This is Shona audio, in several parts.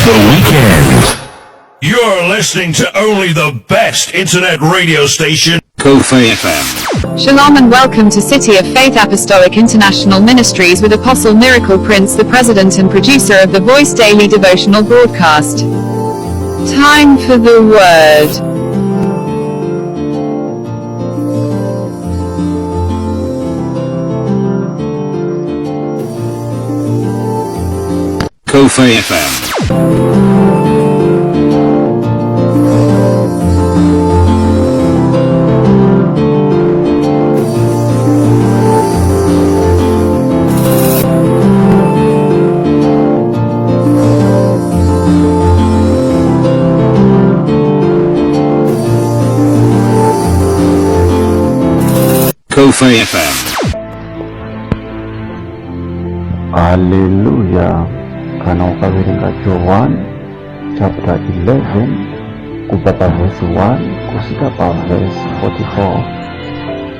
the weekend. You're listening to only the best internet radio station. Kofe FM. Shalom and welcome to City of Faith Apostolic International Ministries with Apostle Miracle Prince, the president and producer of the Voice Daily Devotional broadcast. Time for the Word. Kofe FM. Kofe FM. Haleluya! Kana ukaverenga Johani chapter 11 kubva pavhesi 1 kusvika pavhesi 44,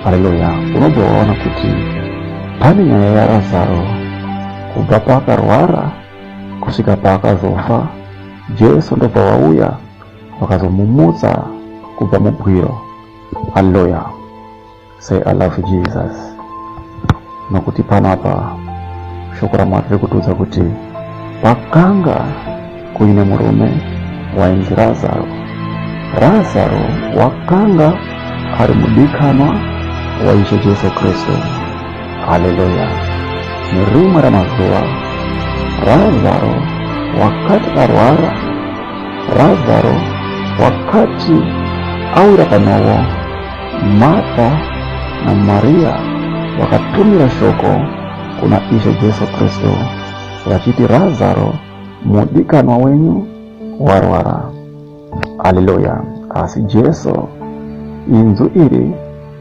haleluya, unobva waona kuti pane nyaya yaRazaro kubva paakarwara kusvika paakazofa. Jesu ndobva wauya vakazomumutsa kubva mubwiro. Haleluya! Say I love Jesus. Nokuti panapa shoko raMwari riri kutiudza kuti pakanga kuine murume wainzi Razaro. Razaro wakanga ari mudikanwa waIshe Jesu Kristu. Haleluya! Nerimwe ramazuva Razaro wakati arwara, Razaro wakati awira panhovo, Martha naMaria vakatumira shoko kuna Ishe Jesu Kristu vachiti, Razaro mudikanwa wenyu warwara. Haleluya! Asi Jesu inzwi iri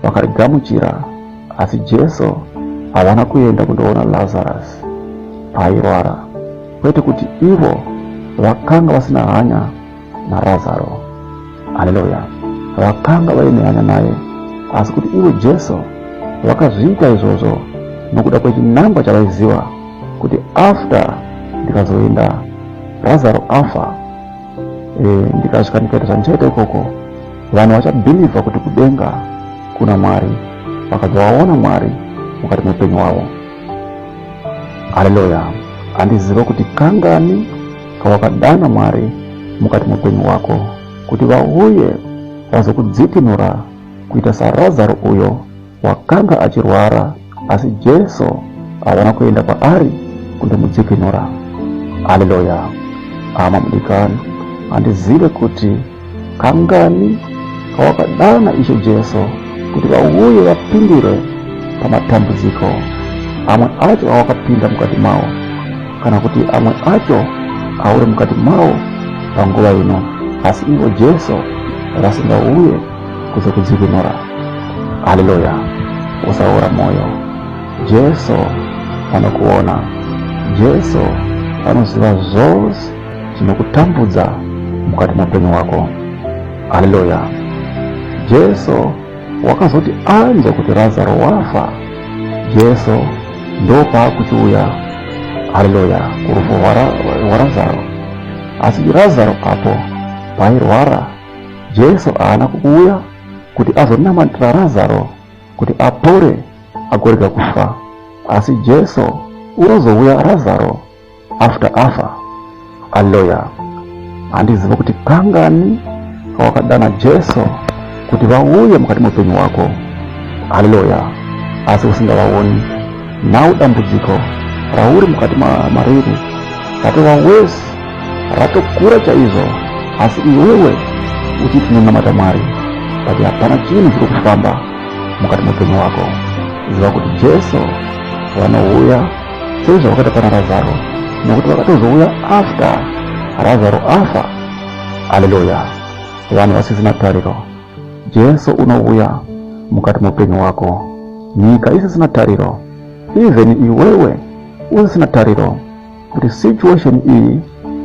vakarigamuchira, asi Jesu havana kuenda kundoona Lazarus paairwara, kwete kuti ivo vakanga vasina hanya naRazaro. Haleluya! Vakanga vaine hanya naye, asi kuti ivo Jesu vakazviita izvozvo nokuda kwechinangwa chavaiziva kuti after ndikazoenda Razaro afa, ndikasvika ndikaita zvandichaita ikoko, vanhu vachabhilivha kuti kudenga kuna Mwari, vakabva vaona Mwari mukati meupenyu hwavo. Haleluya! Handiziva kuti kangani kawakadana Mwari mukati meupenyu hwako kuti vauye vazokudzikinura kuita saRazaro uyo wakanga achirwara, asi Jesu havana kuenda kwaari kundomudzikinura. Haleluya! Hama mudikani, handizive kuti kangani kawakadana Ishe Jesu kuti vauye vapindire pamatambudziko amwe acho awakapinda mukati mawo, kana kuti amwe acho auri mukati mawo panguva ino, asi ivo Jesu vasingauye kuzokudzikinura. Haleluya! Usaora moyo, Jesu vanokuona, Jesu vanoziva zvose zvinokutambudza mukati meupenyu hwako. Haleluya! Jesu wakazoti anzwa kuti Razaro wafa, Jesu ndopaakuchiuya, haleluya, kurufu rwaRazaro. Asi Razaro apo paairwara, Jesu haana kuuya kuti azonamatira Razaro kuti apore agorega kufa, asi Jesu unozouya Razaro after afa. Haleluya! Handiziva kuti kangani kawakadana Jesu kuti vauye mukati meupenyu hwako. Haleluya! Asi usingavaoni. Now dambudziko rauri mukati mariri ratova worse, ratokura chaizvo, asi iwewe uchiti unonamata Mwari, but hapana chinhu chiri kufamba mukati meupenyu hwako. Ziva kuti Jesu vanouya sezvavakaita pana Razaro, nokuti vakatozouya after Razaro afa. Haleluya! Vanhu vasisina tariro, Jesu unouya mukati meupenyu hwako. Nyika isisina tariro, even iwewe usisina tariro kuti situation iyi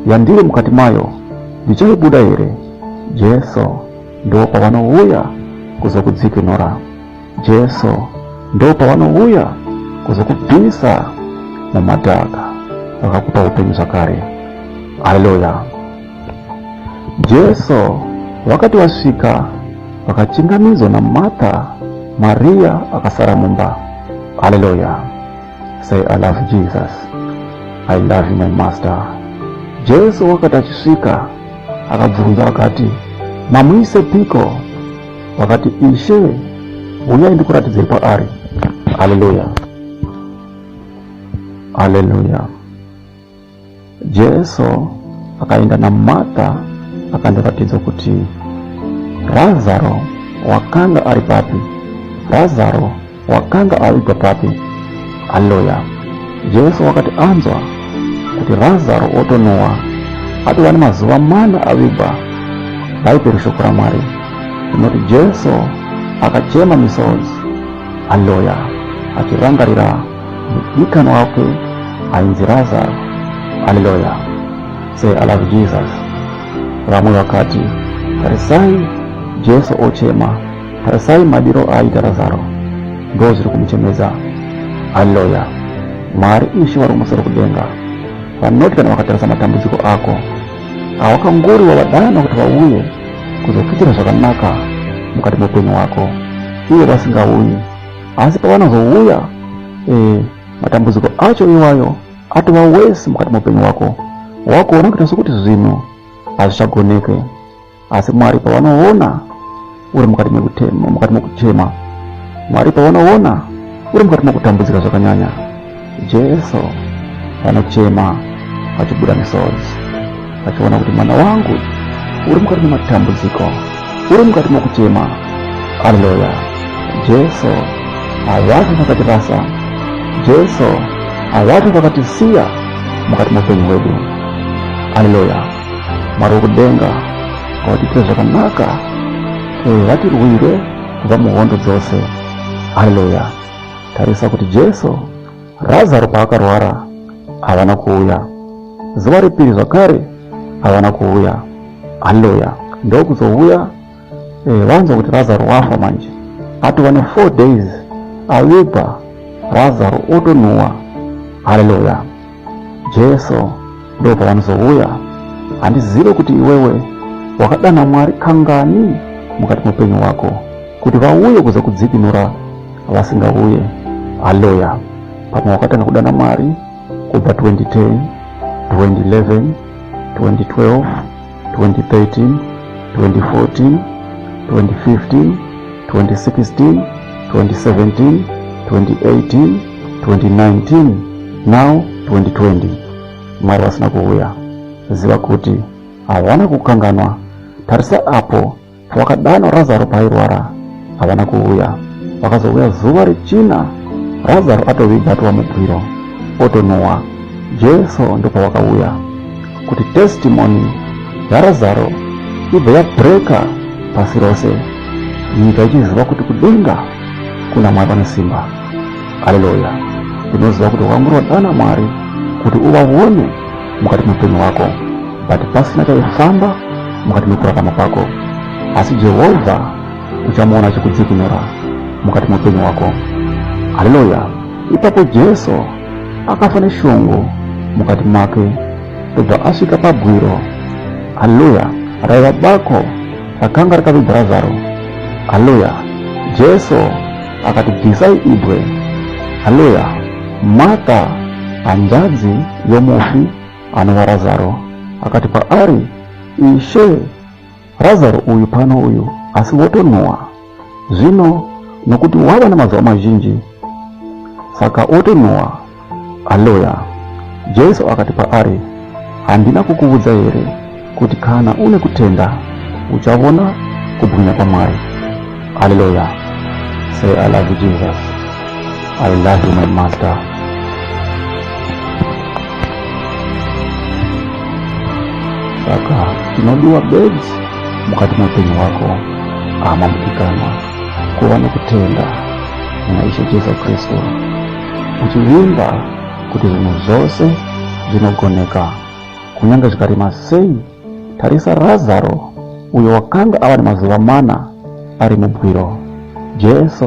yandiri mukati mayo ndichaibuda here, Jesu ndo pavanouya kuzokudzikinura. Jesu ndo pavanouya kuzokubvisa mumadhaka vakakupa upenyu zvakare. Haleluya. Jesu vakati vasvika vakachingamidzwa naMartha, Maria akasara mumba. Haleluya. Say I love Jesus. I love you my master. Jesu wakati achisvika akabvunza akati, mamuisepiko? Vakati, Ishe, uyai ndikuratidzei paari. Haleluya. Haleluya. Jesu akaenda naMartha akandoratidza kuti Razaro wakanga ari papi. Razaro wakanga avigwa papi. Haleluya. Jesu wakati anzwa kuti Razaro otonowa atova nemazuva mana avigwa. Bhaibheri shoko raMwari rinoti Jesu akachema misodzi. Haleluya. Achirangarira mudikanwa wake ainzi Razaro. Haleluya. Say I love Jesus. Vamwe vakati tarisai Jesu ochema, tarisai madiro aaita Razaro, ndo zviri kumuchemedza. Haleluya. Mwari Ishe vari kumusoro kudenga vanoti kana vakatarisa matambudziko ako awakangori wavadana kuti vauye kuzokuitira zvakanaka mukati meupenyu hwako, ivo vasingauyi, asi pavanozouya matambudziko acho iwayo atova wese mukati meupenyu hwako, wakuona kuita sokuti zvinhu hazvichagoneke. Asi Mwari pavanoona uri mukati mekutema, mukati mekuchema, Mwari pavanoona uri mukati mekutambudzika zvakanyanya, Jesu vanochema vachibuda misodzi, vachiona kuti mwana wangu uri mukati mematambudziko, uri mukati mekuchema. Haleluya! Jesu havafi vakatirasa, Jesu havafi vakatisiya mukati meupenyu hwedu. Haleluya! Mwari wekudenga ngavatiitire zvakanaka, vatirwire kubva muhondo dzose. Haleluya! Tarisa kuti Jesu Razaro paakarwara havana kuuya, zuva repiri zvakare havana kuuya. Haleluya! Ndokuzouya vanzwa kuti Razaro wafa manje, atova ne 4 days avigwa, Razaro otonhuwa. Haleluya! Jesu ndo pavanozouya. Handizive kuti iwewe wakadana Mwari kangani mukati meupenyu hwako kuti vauye kuzokudzikinura, vasingauye. Haleluya! Pamwe wakatanga kudana Mwari kubva 2010, 2011, 2012, 2013, 2014, 2015, 2016, 2017, 2018, 2019, now 2020. Mwari vasina kuuya, ziva kuti havana kukanganwa. Tarisa apo pavakadanwa Razaro paairwara, havana kuuya. Vakazouya zuva rechina, Razaro atovigwa atova mubwiro otonowa. Jesu ndopavakauya kuti testimony yaRazaro ibve yabreka pasi rose, nyika ichiziva kuti kudenga kuna Mwari vane simba. Haleluya! Ndinoziva kuti wakangorwadana Mwari kuti uvaone mukati meupenyu hwako, but pasina chaifamba mukati mekurarama kwako, asi Jehovha uchamuona achikudzikinura mukati meupenyu hwako. Haleluya! Ipapo Jesu akafa neshungu mukati make ndobva asvika pabwiro. Haleluya! Raiva bako rakanga rakavigwa Razaro. Haleluya! Jesu akati bvisai ibwe. Haleluya! Martha hanzvadzi yomufi anova Razaro akati kwaari, Ishe, Razaro uyu pano uyu, asi wotonhuwa zvino, nokuti wava namazuva mazhinji, saka otonhuwa. Haleluya! Jesu akati kwaari, Handina kukuudza here kuti kana une kutenda uchavona kubwinya kwaMwari? Haleluya! Say I love you Jesus. I love you my master. Saka tinodiwa bedzi mukati meupenyu hwako, hama mudikanwa, kuva nokutenda muna Ishe Jesu Kristu, uchivimba kuti zvinhu zvose zvinogoneka, kunyange zvikarema sei. Tarisa Razaro uyo wakanga ava nemazuva mana ari mubwiro. Jesu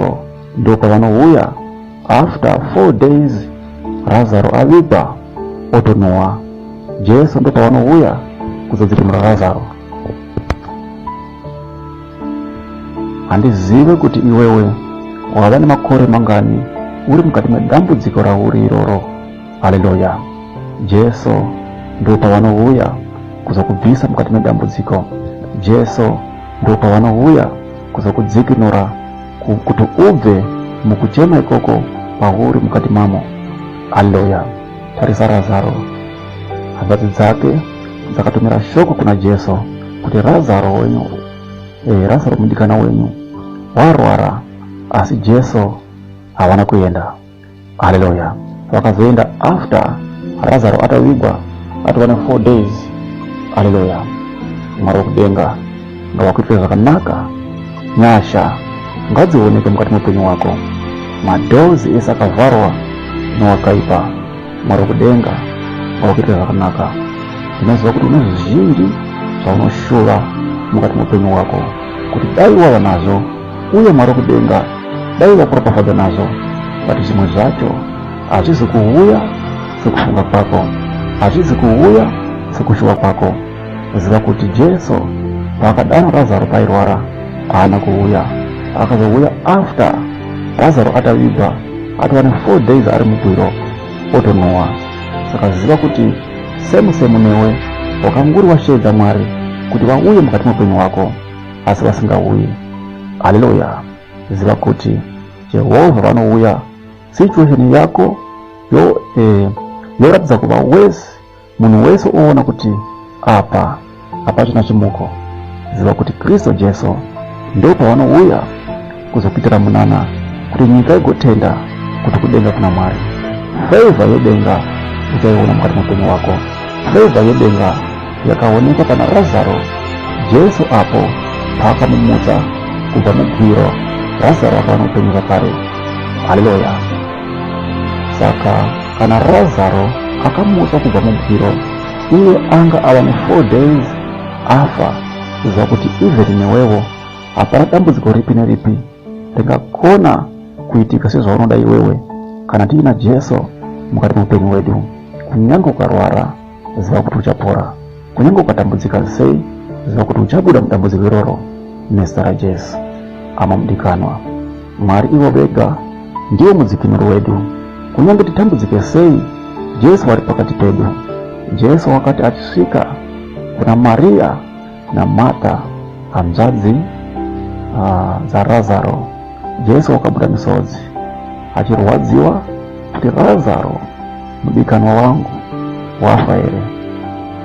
ndopavanouya after 4 days Razaro avigwa otonhuwa. Jesu ndopavanouya kuzodzikinura Razaro. Handizive kuti iwewe wava nemakore mangani uri mukati medambudziko rauri iroro. Haleluya! Jesu ndopavanouya kuzokubvisa mukati medambudziko. Jesu ndopavanouya kuzokudzikinura kuti ubve mukuchema ikoko pauri mukati mamo. Haleluya! Tarisa Razaro, hanzvadzi dzake dzakatumira shoko kuna Jesu kuti Razaro wenyu, Razaro mudikana wenyu warwara, asi Jesu havana kuenda. Haleluya! Vakazoenda after Razaro atavigwa atova ne 4 days. Haleluya! Mwari wekudenga ngavakuitire zvakanaka, nyasha ngadzioneke mukati meupenyu hwako. Madoors ese akavharwa nowakaipa, Mwari wekudenga ngavakuitire zvakanaka. Ndinoziva kuti une zvizhinji zvaunoshuva mukati meupenyu hwako, kuti dai wava nazvo, uye Mwari wekudenga dai vakuropafadza nazvo, but zvimwe zvacho hazvizi kuuya sekufunga kwako, hazvizi kuuya sekushuva kwako. Ziva kuti Jesu paakadana Razaro pairwara haana kuuya, akazouya after Razaro atavigwa atova ne 4 days ari mubwiro otonhuwa. Saka ziva kuti semu semu newe wakanguri washeedza Mwari kuti vauye mukati meupenyu hwako, asi vasingauyi. Haleluya! Ziva kuti Jehovha vanouya situation yako yoratidza kuva worse, munhu wese oona kuti apa hapachina chimuko. Ziva kuti Kristu Jesu ndo pavanouya kuzokuitira munana kuti nyika igotenda kuti kudenga kuna Mwari. Favor yedenga uchaiona mukati meupenyu hwako. Favor yedenga yakaonekwa pana Razaro, Jesu apo paakamumutsa kubva mubwiro, Razaro akawana upenyu zvakare. Haleluya! Saka kana Razaro akamutswa kubva mubwiro, iye anga ava ne 4 days afa, ziva kuti even newewo hapana dambudziko ripi neripi ringakona kuitika sezvaunoda iwewe kana tiina Jesu mukati meupenyu hwedu. Kunyange ukarwara, ziva kuti uchapora. Kunyange ukatambudzika sei, ziva kuti uchabuda mudambudziko iroro nezita raJesu. Hama mudikanwa, Mwari ivo vega ndivo mudzikinuri wedu. Kunyange titambudzike sei, Jesu vari pakati pedu. Jesu wakati achisvika kuna Maria naMartha, hanzvadzi dzaRazaro, Jesu wakabuda misodzi achirwadziwa kuti Razaro mudikanwa wangu wafa here?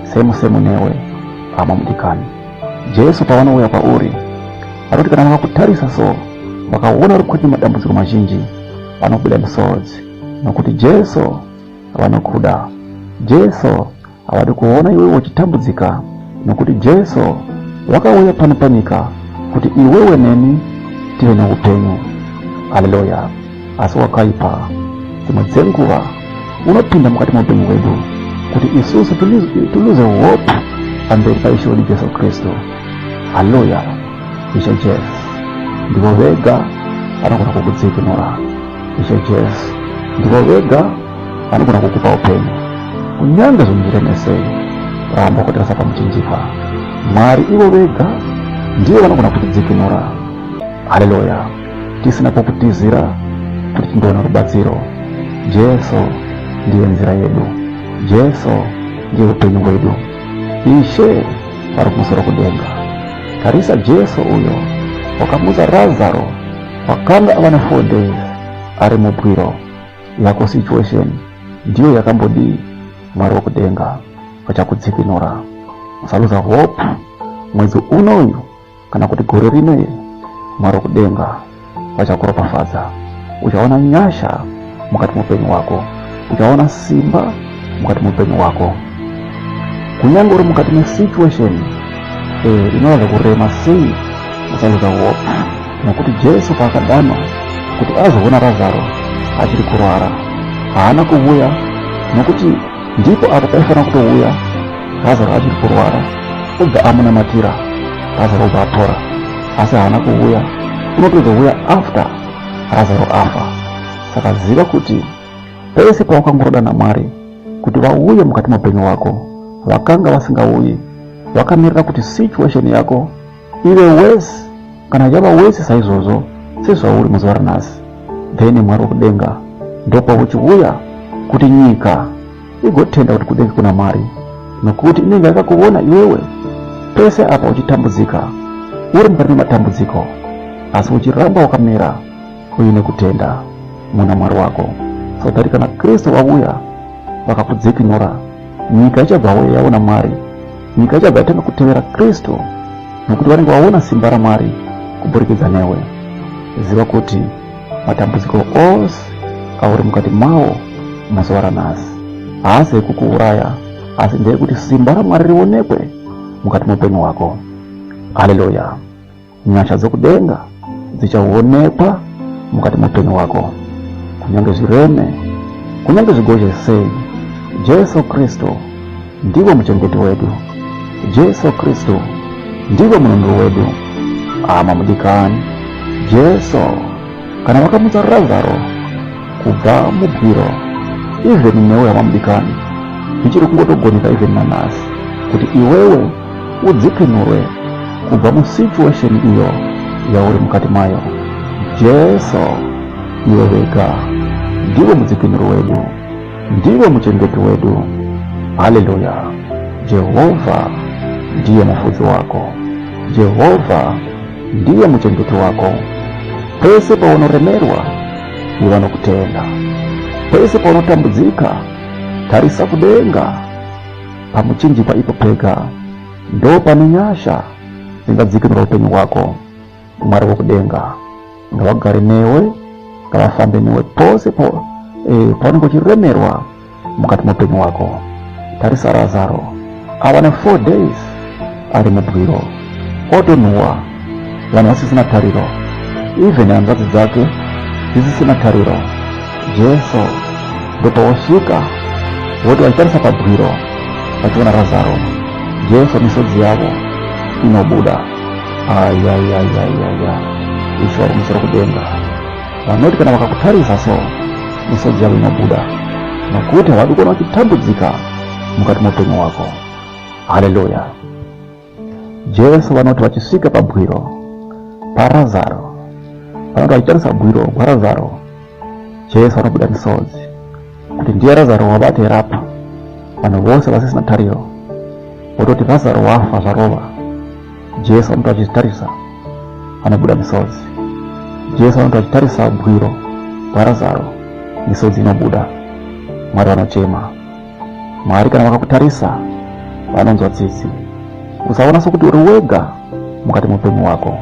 Semu semu newe hama mudikani. Jesu pavanouya kwauri vanoti kana vakakutarisa so vakaona uri kune madambudziko mazhinji, vanobuda misodzi nokuti Jesu vanokuda. Jesu havadi kuona iwewe uchitambudzika nokuti Jesu vakauya pano panyika kuti iwewe neni tive neupenyu. Haleluya! Asi wakaipa dzimwe dzenguva unopinda mukati meupenyu hwedu kuti isusu tiluze hope pamberi paIshe wedu Jesu Kristu. Haleluya! Ishe Jesu ndivo vega vanogona kukudzikinura. Ishe Jesu ndivo vega vanogona kukupa upenyu. Kunyange zvinhu zviremesei, ramba wakatarisa pamuchinjikwa. Mwari ivo vega ndivo vanogona kutidzikinura. Haleluya! Tisina pokutizira kuti tindoona rubatsiro. Jesu ndiye nzira yedu. Jesu ndiye upenyu hwedu. Ishe vari kumusoro kudenga. Tarisa Jesu uyo wakamutsa Razaro wakanga ava ne 4 days ari mubwiro. Yako situation ndiyo yakambodii, Mwari wekudenga vachakudzikinura. Usaluza hope mwedzi unoyu kana kuti gore rino iri, Mwari wekudenga vachakuropafadza. Uchaona nyasha mukati meupenyu hwako, uchaona simba mukati meupenyu hwako. Kunyange uri mukati mesituation inoratidza kurema sei, usaluza hope nokuti Jesu paakadanwa kuti azoona Razaro achiri kurwara, haana kuuya nokuti ndipo apo paifanira kutouya Razaro achiri kurwara, obva amunamatira, Razaro obva apora. Asi haana kuuya, unotozouya after Razaro afa. Saka ziva kuti pese pawakangorodana Mwari kuti vauye mukati meupenyu hwako, Vakanga vasingauyi vakamirira kuti situation yako ive worse. Kana yava worse saizvozvo sezvauri muzuva ranhasi, then Mwari wekudenga ndopauchiuya kuti nyika igotenda kuti kudenga kuna Mwari, nokuti inenge yakakuona iwewe pese apa uchitambudzika, uri mukati mematambudziko, asi uchiramba wakamira uine kutenda muna Mwari wako, so that kana Kristu wauya vakakudzikinura, nyika ichabva yaona Mwari, nyika ichabva yatanga kutevera Kristu, nokuti vanenge vaona simba raMwari kuburikidza newe. Ziva kuti matambudziko ose auri mukati mawo muzuva ranhasi haasi ekukuuraya, asi ndeyekuti simba raMwari rionekwe mukati meupenyu hwako. Haleluya! Nyasha dzokudenga dzichaonekwa mukati meupenyu hwako, kunyange zvireme, kunyange zvigozhe sei. Jesu Kristu ndivo muchengeti wedu. Jesu Kristu ndivo mununuri wedu. Hama mudikani, Jesu kana vakamutsa Razaro kubva mubwiro, even newe hama mudikani, zvichiri kungotogoneka even nanhasi kuti iwewe udzikinurwe kubva musituation iyo yauri mukati mayo. Jesu iwe wega ndivo mudzikinuri wedu, ndivo muchengeti wedu. Haleluya! Jehovha ndiye mufudzi wako, Jehovha ndiye muchengeti wako. Pese paunoremerwa, iva nokutenda. Pese paunotambudzika, tarisa kudenga. Pamuchinjikwa ipo pega ndo pane nyasha dzingadzikinura upenyu hwako. Mwari wokudenga ngavagare newe, ngavafambe newe pose paunenge uchiremerwa mukati meupenyu hwako. Tarisa Razaro ava ne 4 days ari mubwiro, otonhuwa, vanhu vasisina tariro, even hanzvadzi dzake dzisisina tariro. Jesu ndopawosvika voti vachitarisa pabwiro vachiona Razaro, Jesu misodzi yavo inobuda. Ayayayayaya, Ishe vari kumusoro kudenga vanoti kana vakakutarisa so misodzi yavo inobuda, nokuti havadi kuona uchitambudzika mukati meupenyu hwako. Haleluya! Jesu vanoti vachisvika pabwiro paRazaro, vanoti vachitarisa bwiro rwaRazaro, Jesu vanobuda misodzi kuti ndiye Razaro wabata erapa vanhu vose vasisina tariro, vototi Razaro wafa zvarova. Jesu vanoti vachitarisa vanobuda misodzi. Jesu vanoti vachitarisa bwiro rwaRazaro, misodzi inobuda. Mwari vanochema. Mwari kana vakakutarisa vanonzwa tsitsi. Usaona sokuti uri wega mukati meupenyu hwako.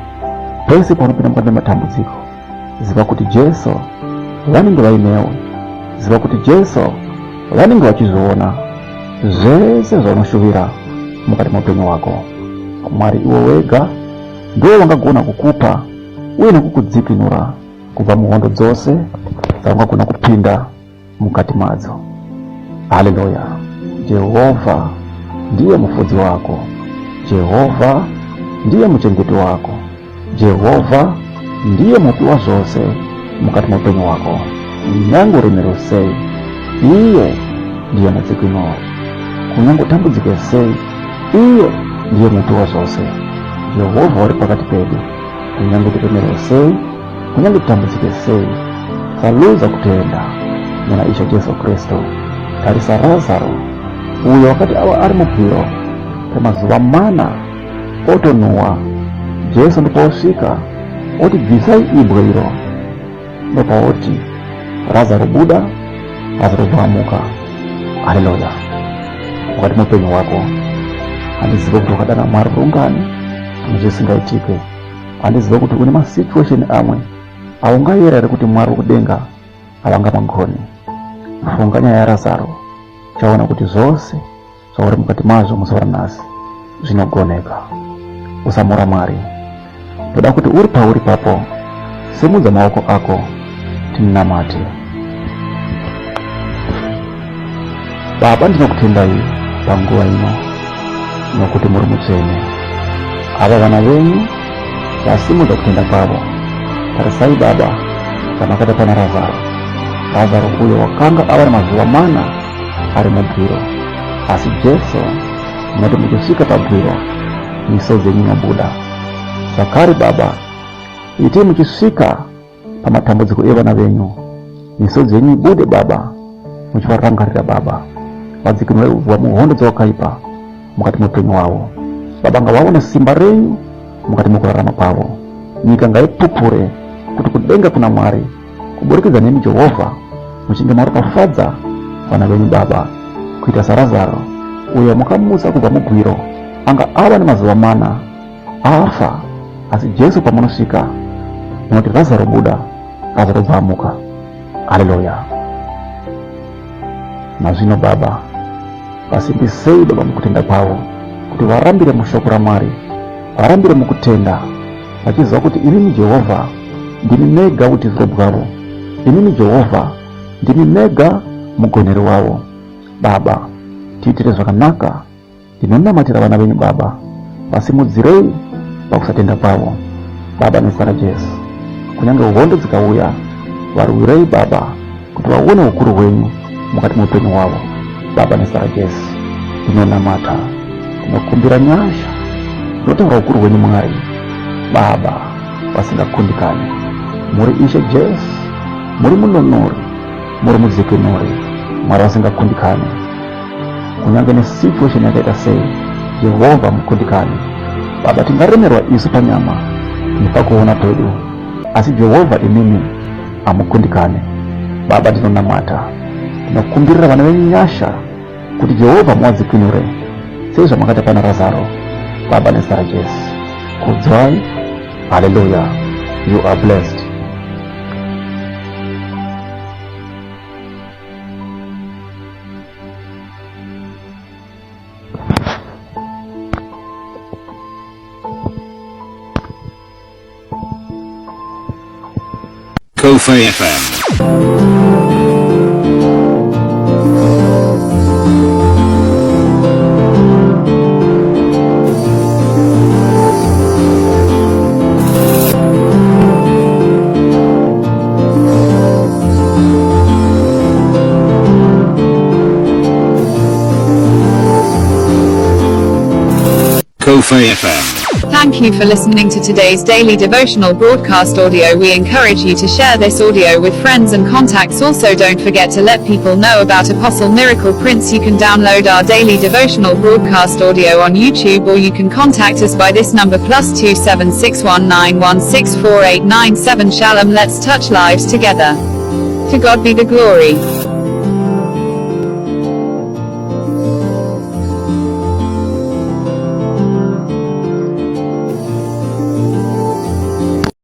Pese paunopinda mukati mematambudziko, ziva kuti Jesu vanenge vainewe. Ziva kuti Jesu vanenge vachizviona zvese zvaunoshuvira mukati meupenyu hwako. Mwari iwe wega ndiwo vangagona kukupa uye nekukudzikinura kubva muhondo dzose dzaungagona kupinda mukati madzo. Haleluya! Jehovha ndiye mufudzi wako, Jehovha ndiye muchengeti wako, Jehovha ndiye mupi wazvose mukati meupenyu hwako. Kunyange uremerwe sei, iye ndiye mudzikinuri. Kunyange utambudzike sei, iye ndiye mupi wazvose. Jehovha uri pakati pedu, kunyange tiremerwe sei, kunyange titambudzike sei, tisaluza kutenda muna Ishe Jesu Kristu. Tarisa Razaro uyo wakati ava ari mubwiro kwemazuva mana otonhuwa. Jesu ndopaosvika oti bvisai ibwe iro, ndopaoti Razaro buda, Razaro bvamuka. Haleluya! Mukati meupenyu hwako handizive kuti wakadana Mwari rungani zvisingaitike. Handizive kuti une masituation amwe aungayera here kuti Mwari wekudenga havangamagoni. Funga nyaya yaRazaro, uchaona kuti zvose zvauri mukati mazvo muzuva ranhasi zvinogoneka. Usamora Mwari. Ndoda kuti uri pauri papo, simudza maoko ako tinamate. Baba, ndinokutendai panguva ino nokuti muri mutsvene. Ava vana venyu vasimudza kutenda kwavo. Tarisai Baba zvamakaita pana Razaro. Razaro uyo wakanga ava nemazuva mana ari mubwiro, asi Jesu Munoti muchisvika pabwiro misodzi yenyu inobuda. Zvakare Baba, itai muchisvika pamatambudziko evana venyu, misodzi yenyu ibude Baba, muchivarangarira Baba, vadzikinure kubva muhondo dzewakaipa mukati meupenyu hwavo. Baba, ngavaone simba renyu mukati mekurarama kwavo. Nyika ngaipupure kuti kudenga kuna Mwari kuburikidza nemi Jehovha, muchinge maropafadza vana venyu Baba, kuita saRazaro uyo mukamutsa kubva mugwiro, anga ava nemazuva mana afa, asi Jesu pamunosvika munoti Razaro buda, Razaro bva amuka. Haleluya! Nazvino Baba, vasimbisei Baba mukutenda kwavo, kuti varambire mushoko raMwari, varambire mukutenda, vachiziva kuti imimi Jehovha ndimi mega utiziro bwavo, imimi Jehovha ndimi mega mugoneri wavo. Baba, tiitire zvakanaka. Ndinonamatira vana venyu Baba, vasimudzirei pakusatenda kwavo Baba, nezita raJesu. Kunyange hondo dzikauya, varwirei Baba, kuti vaone ukuru hwenyu mukati meupenyu hwavo Baba, nezita raJesu. Ndinonamata, ndinokumbira nyasha, ndinotaura ukuru hwenyu Mwari, Baba vasingakundikani. Muri Ishe Jesu, muri mununuri, muri mudzikinuri, Mwari vasingakundikani. Kunyange nesituation yakaita sei, Jehovha mukundikani. Baba, tingaremerwa isu panyama nepakuona kwedu, asi Jehovha imimi hamukundikani. Baba, ndinonamata, ndinokumbirira vana venyu nyasha kuti Jehovha muwadzikinure sezvamakaita pana Razaro. Baba, nezita raJesu, kudzwai. Hallelujah. You are blessed. Kofi FM. Kofi FM. Thank you for listening to today's daily devotional broadcast audio. We encourage you to share this audio with friends and contacts. Also, don't forget to let people know about Apostle Miracle Prince. You can download our daily devotional broadcast audio on YouTube, or you can contact us by this number +27 619164897. Shalom. Let's touch lives together. To God be the glory.